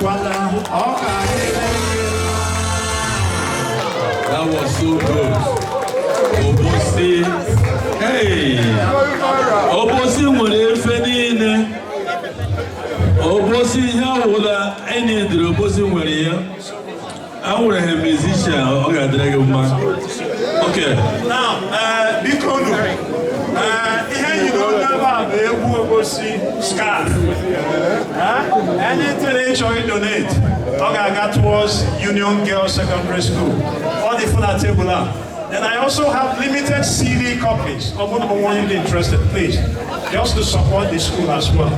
Emekwala, ọ ga-adịrị gị. That was so good. Obosi. Hey! Obosi nwere efe niile. Obosi ihe ọbụla anyị dịrị, Obosi nwere ya. A nwere ha musician, ọ ga-adịrị gị mma. Okay. Now, biko nu, ihe nyiri onye ebe a bụ egwu Obosi scarf. Anything ị chọrọ donate, ọ ga-aga towards Union Girls Secondary School. Ọ dị fụ na table a. Then I also have limited CD copies. Ọ bụrụ na one dị interested, please, just to support the school as well.